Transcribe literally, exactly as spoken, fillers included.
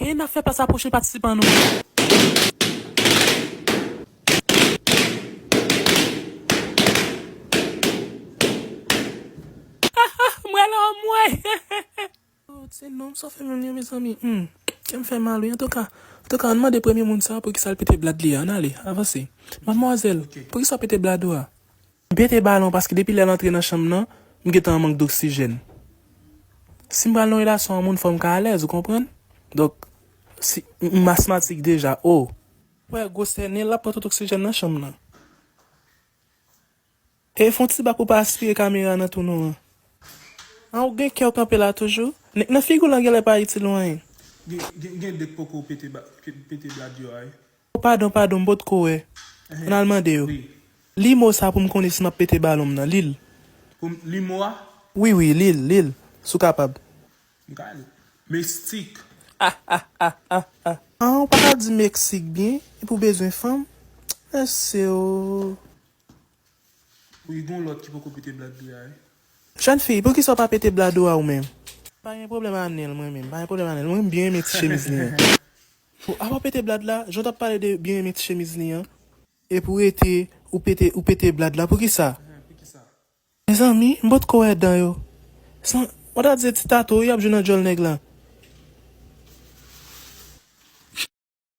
E n ap fè plas a pwochen patisipan nou. Mwen la, mwen. Oh, se nonm sa fè menm li, mezanmi. Hmm. Kè m fè mal, wi. Antouka, antouka, ann mande premye moun sa poukisa l pete blad li a. Ann ale, avanse. Madmwazèl, poukisa w pete blad ou a? M pete balon paske depi lè l antre nan chanm nan, m gentan an mank doksijèn. Si m pral nan relasyon a moun, fò m ka alèz, ou konprann? Donk, si m, m asmatik deja, o. Wè, gwosè nen l ap pran tout oksijèn nan chanm nan. E fè yon ti bak pou pa aspire kamera nan tou non an. An, ou gen kè w kanpe la toujou? Nèg nan figi w lan genlè pa itil ou anyen. Gen, gen, gen de k poko pete ba, pe-, pete blad yo a, wi. Padon, padon, m potko wè. Ann al mande yo. Wi. Li mo sa pou m konnen si m ap pete balon m nan. Li l. Pou m, li mo a? Wi, wi, li l, li l. Si w kapab. M ka li. Mestik. An, ou pa ka di Meksik byen, epi w bezwen fanm? Mesye o. Wi, gon lòt ki poko pete blad li a, wi. Jèn fi, poukisa w pa pete blad ou a ou menm? Pa gen pwoblèm a nen l, mwen menm. Pa gen pwoblèm a nen l. Mwen, m byen renmen ti chemiz li an. Bon, apa w pete blad la, jan w t ap pale de byen renmen ti chemiz li an, epi w rete, ou pete, ou pete blad la, poukisa? Mezanmi, m potko wè dan yo. San, w ta di se ti tato, y ap jwe nan djòl nèg la.